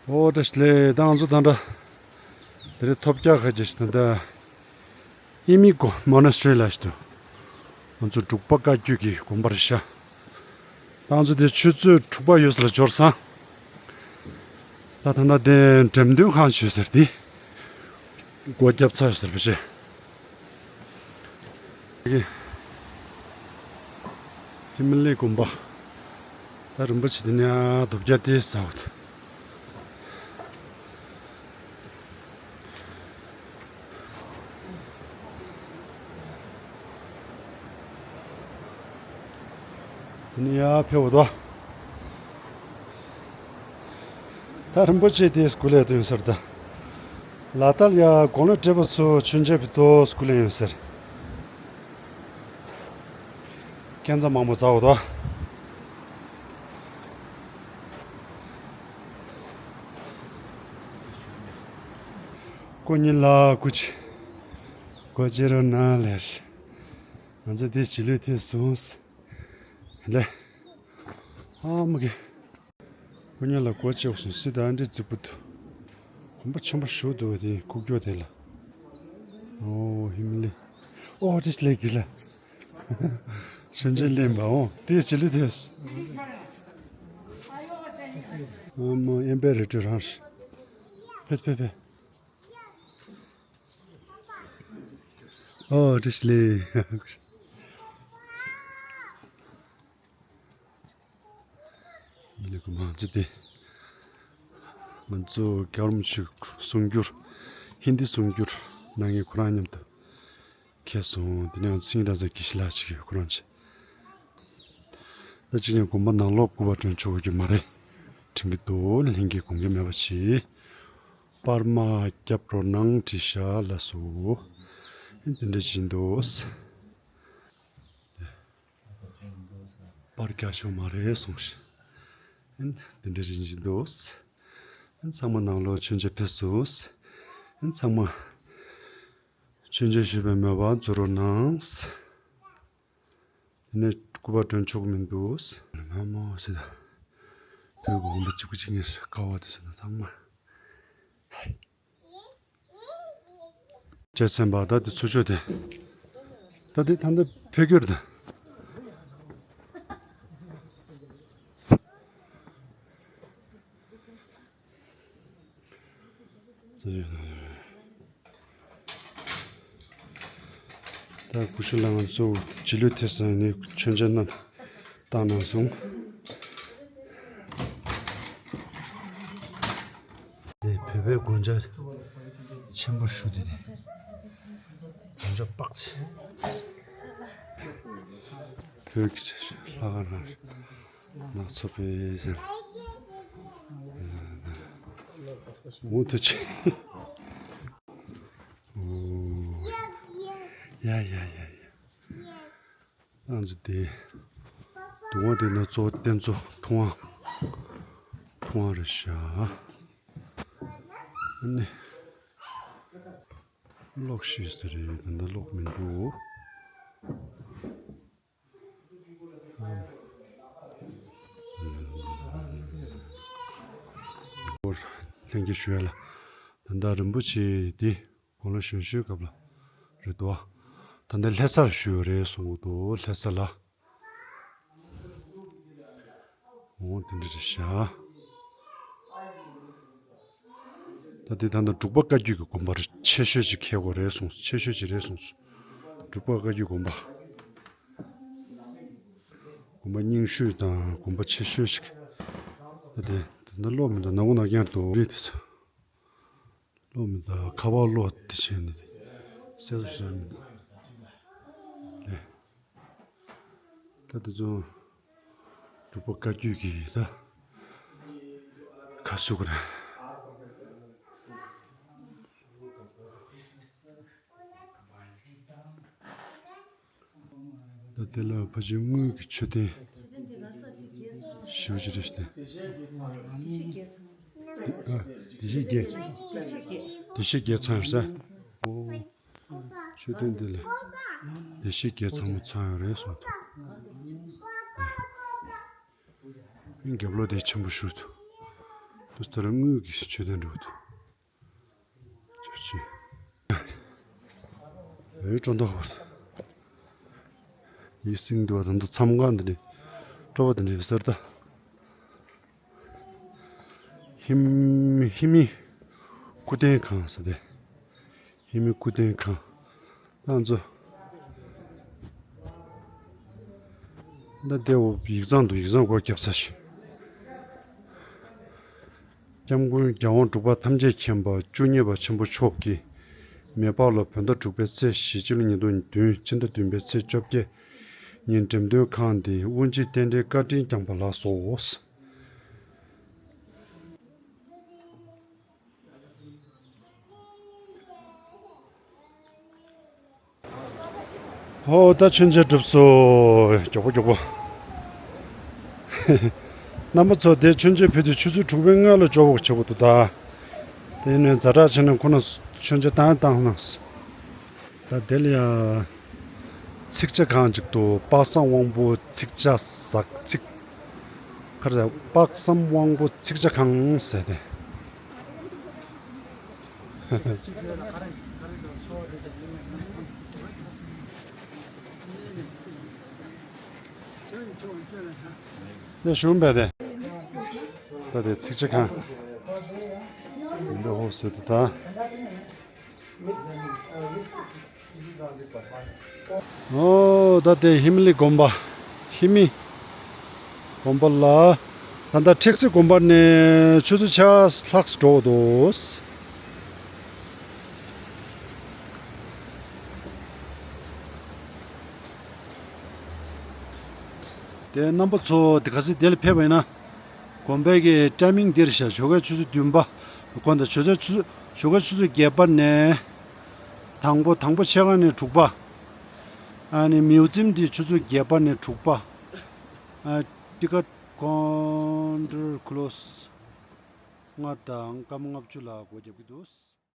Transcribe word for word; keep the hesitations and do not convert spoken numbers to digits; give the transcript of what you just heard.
ཨོ་བཀྲ་ཤིས་བདེ་ལེགས། ད་ང་ཚོ་ད་ལྟ་དེ་རིང་ཐོབ་རྒྱག་ཁ་ཅིག་ད་ལྟ་ཨི་མི་གོ་མོ་ན་སི་ཊི་རི་ལ་ཞིག་ཏུ། ང་ཚོ་འབྲུག་པ་བཀའ་བརྒྱུད་ཀྱི་དགོན་པ་རེད་ཤག་ད་ང་ཚོ་དེ་ཆུ་ཚོད་དྲུག་པ་ཡོལ་ས་ལ་འབྱོར་སོང་། ད་ད་ལྟ་དེ་འགྲེམས་སྟོན་ཁང་ཞིག་ཡོད་ཟེར་དེ། སྒོ་བརྒྱབ་ཚར་ཟེར་བ་བྱས། ཧི་མ་ལའི་དགོན་པ། ད་རིན་པོ་ཆེ་དེ་ནས་རྡོ་བརྒྱ་དེ་ཟ་འོ་ད། དེ་ནས་ཡར་ཕེབས་འོ་ད། ད་རིན་པོ་ཆེ་དེ་སྐུ་ལས་ཐོན་ཟེར་ད། ལ་དྭགས་ཡ་དགུང་ལོ་བགྲེས་པ་ཚོ་མཆོད་མཇལ་བྱེད་དུ་སྐུ་ལས་ཡོང་ཟེར། སྐས་འཛེག་མང་པོ་འཛེགས་འོ་ད། སྐུ་ཉིད་ལ་སྐུ་མཁྱེན། སྒོ་ཕྱེ་རོགས་གནང་ལགས། ང་ཚོ་དེ་བྱིས་བློས་ཐེབས་སོང་། ལེ། ཨ་མ་གི། སྐུ་ཉིད་ལ་སྒོ་ཕྱེ་སོང་། སི་ད་འདྲི་རྫིག་པོ་འདུག་དགོན་པ་ཆེན་པོ་ཞིག་འདུག་དེ་ཁུག་ཀྱོག་དེ་ལ། ཨོ་ཧི་མ་ལའི། ཨོ་དེ་ལེགས་ལ། ཞོན་ཆེན་གླིང་པ་འོ་དེ་བྱིས་བློས་ཐེབས། ཨ་མ་ཨེམ་པའི་རི་ཁྲོད་རང་རེད། ཕེབས་ཕེབས་ཕེབས། ཨོ་བཀྲ་ཤིས་བདེ་ལེགས། ཡིན་ནའི་ཁོ་མང་ཚེ་དེ། ང་ཚོ་རྒྱལ་བ་རིན་པོ་ཆེ་གསུང་སྒྱུར། ཧིན་དི་གསུང་སྒྱུར་གནང་མཁན་ཁོ་རང་མཉམ་དུ་ཁེལ་སོང་། དེ་ནས་ང་ཚོ་སེང་གེ་གྲྭ་ཚང་དགེ་བཤེས་ལགས་ཅིག་ཡོད་ཁོ་རང་ཅིག་ད་ཅི་ནས་དགོན་པ་ནང་ལོགས་སྐུ་པར་སྒྲོན་ཆོག་གི་མ་རེད། དྲན་གྱི་འདུག་ལྷན་རྒྱས་དགོངས་འགལ་མེད་པ་བྱེད། པར་མ་རྒྱབ་རོགས་གནང་བྲིས་ཤག་ལགས་སོ། ཨེ་འདི་འདྲ་བྱིན་འདུག་པར་རྒྱག་ཆོག་མ་རེད་གསུངས་ཤག་ཨེ་འདི་འདྲ་བྱིན་འདུག་ཨེ་ཚང་མ་ནང་ལོགས་མཆོད་མཇལ་ཕེབས་སོང་། ཨེ་ཚང་མ་མཆོད་མཇལ་ཞུས་པའི་མོས་པ་མཛོད་རོགས་གནང་། དེ་ནས་སྐུ་པར་སྒྲོན་ཆོག་མི་འདུག་ང་མོ་ཟེར། བོད་ཀྱི་དགོན་པ་གཅིག་པུ་གཅིག་ངེས་ཀ་བ་དེ་ཟེར་ན་ཚང་མ། བཅད་ཚན་པ་ད་དེ་ཚུར་ཕྱོགས་དེ། ད་དེ་ད་ལྟ་ཕེབས་རྒྱུ་རེད་ད། ད་ཀུ་ཤུ་ལ་ང་ཚོ་བྱིས་བློས་ཐེབས་སོང་ནས་མཆོད་མཇལ་གནང་བཏང་གནང་སོང་། དེ་བོད་པའི་དགོན་ཆ་ཆེན་པོ་ཞུ་དེ་དེ། དགོན་ཆ་དཔག་ཚད། བོད་ཀྱི་ཆ་ཤས་ལྷག་རང་། ནག་ཚོ་པའི་ཟེར། འོ་ཐུ་ཆེ། ཨོ། ཡ་ཡ་ཡ་ཡ། ཨང་ཅི་དེ། དུང་བ་དེ་ན་གཙོ་བོ་རྟེན་གཙོ་ཐུང་བ། ཐུང་བ་རེད་ཤག་ཨ་ནི། གློག་ཤེས་ཟེར་རེད། ད་ལྟ་གློག་མི་འདུག་ལྷན་རྒྱས་ཞུ་ཡ་ལ། ད་ལྟ་རིན་པོ་ཆེ་འདི་དགུང་ལོ་གཞོན་ཤོས་སྐབས་ལ་རེད་དོ། ད་ལྟ་ལྷ་སར་བཞུགས་ཡོད་རེད་གསུང་གི་འདུག་ལྷ་ས་ལ། འོ་དེ་འདྲ་རེད་ཤག་ད་དེ་ད་ལྟ་འབྲུག་པ་བཀའ་བརྒྱུད་ཀྱི་དགོན་པ་ཆེ་ཤོས་ཅིག་འཁེལ་དགོས་རེད་གསུངས། ཆེ་ཤོས་ཅིག་རེད་གསུངས། འབྲུག་པ་བཀའ་བརྒྱུད་དགོན་པ། དགོན་པ་རྙིང་ཤོས་དང་དགོན་པ་ཆེ་ཤོས་ཅིག་ད་དེ་ད་ལྟ་གློག་མི་འདུག་ནག་པོ་ནག་རྐྱང་འདུག་རེད་དེ་ཚོ། གློག་མི་འདུག་ཁ་པར་གློག་དེ་བྱས་ནས་གསལ་པོ་ཞིག་མི་འདུག་ད་དེ་ཚོ་འབྲུག་པ་བཀའ་བརྒྱུད་ཀྱི་ད་ཁ་ཤུ་ག་རེད། ད་དེ་ལ་ཕ་ཆེན་དངུལ་གྱི་མཆོད་རྟེན་ཞེ་པོ་ཅིག་རེད་ཤག་ཨ། བདེ་གཤེགས་བརྒྱད། བདེ་གཤེགས་བརྒྱད་ཚང་ཡོད་ས། ཨོ། མཆོད་རྟེན་འདི་ལ་བདེ་གཤེགས་བརྒྱད་ཚང་མ་ཚང་ཡོད་རེད་གསུངས་འདུག་རྒྱབ་ལོགས་དེ་ཆེན་པོ་ཞིག་འདུག་མུ་སྟར་དངུལ་གྱི་མཆོད་རྟེན་འདྲ་བོ་འདུག་ཅོ་ཅི། ཨེ་ཀྲོ་འདོགས་བར། ཡིད་སྲིང་འདུག་བ་དང་འདུག་མཚམས་ཁང་འདི་ནི། སྤྲོ་བ་འདི་ནི་ཟེར་ད། ཧི་མི་ཧི་མི་སྐུ་རྟེན་ཁང་ཟེར་ཏེ། ཧི་མི་སྐུ་རྟེན་ཁང་། ད་ང་ཚོ། ད་ལྟའི་འོ་ཡིག་ཚང་འདུག་ཡིག་ཚང་སྒོ་བརྒྱབ་ས་ཞིག་སྐྱབས་མགོན་རྒྱལ་དབང་འབྲུག་པ་ཐམས་ཅད་མཁྱེན་པ་བཅུ་གཉིས་པ་ཆེན་པོ་མཆོག་གིས་མེ་ཕག་ལོ་བོད་ཟླ་དྲུག་པའི་ཚེས་བཞི་སྤྱི་ལོ་ཉིས་སྟོང་བདུན་ཕྱི་ཟླ་བདུན་པའི་ཚེས་བཅོ་བརྒྱད་ཉིན་འགྲེམས་སྟོན་ཁང་འདི་དབུ་འབྱེད་རྟེན་འབྲེལ་བཀའ་དྲིན་བསྐྱངས་པ་ལགས་སོ། ཧོ། ད་མཆོད་མཇལ་གྲུབ་སོང་། མགྱོགས་པོ་མགྱོགས་པོ། རྣམ་པ་ཚོ་དེ་མཆོད་མཇལ་ཕུལ་དུས་ཆུ་ཚོད་དྲུག་པའི་སྔོན་ལ་འབྱོར་བ་ཆེ་བོ་འདུག་ད་དེ་ནས་ཛ་དྲག་བྱས་ནས་ཁོ་ན་མཆོད་མཇལ་བཏང་བཏང་ན། ད་དེ་ལ་ཡང་ཚིག་ཇ་ཁང་ཅིག་འདུག་དཔག་བསམ་དབང་པོ་ཚིག་ཇ་ཟག་ཚིག་ཁར་དཔག་བསམ་དབང་པོ་ཚིག་ཇ་ཁང་ཟེར་ཏེ། དེ་ཞུ་འབད་དེ། ད་དེ་ཚིག་ཇ་ཁང་། འདི་ཧོ་ཟེར་དུ་ད། ཨོ། ད་དེ་ཧི་མ་ལི་དགོན་པ། ཧི་མི་དགོན་པ་ལ། ད་ལྟ་ཁྲེག་རྩེ་དགོན་པ་ནས་ཆུ་ཚོད་ཕྱེད་ཀ་ལྷག་འགྲོ་འདུག་དེ་རྣམ་པ་ཚོ་དེ་ག་ཚོད་དེ་ལ་ཕེབས་པ་ཡིན་ན། དགོན་པའི་གི་ཊའི་མིང་འདིར་བཞག་ཞོགས་ཀའི་ཆུ་ཚོད་བདུན་པ། དགོན་དང་ཞོགས་ཀའི་ཆུ་ཚོད་ཞོགས་ཀའི་ཆུ་ཚོད་བརྒྱད་པ་ནས། དང་པོ་དང་པོ་ཕྱེད་ཀ་ནས་དྲུག་པ། ཨ་ནི་མིའུ་ཛིམ་འདི་ཆུ་ཚོད་བརྒྱད་པ་ནས་དྲུག་པ། ཨ། ཊི་ཀེ་ཊི་ཀའུན་ཊར་ཁོ་ལོ་སི་ལྔ་དང་སྐར་མ་ལྔ་བཅུ་ལ་སྒོ་བརྒྱབ་ཀྱི་འདུག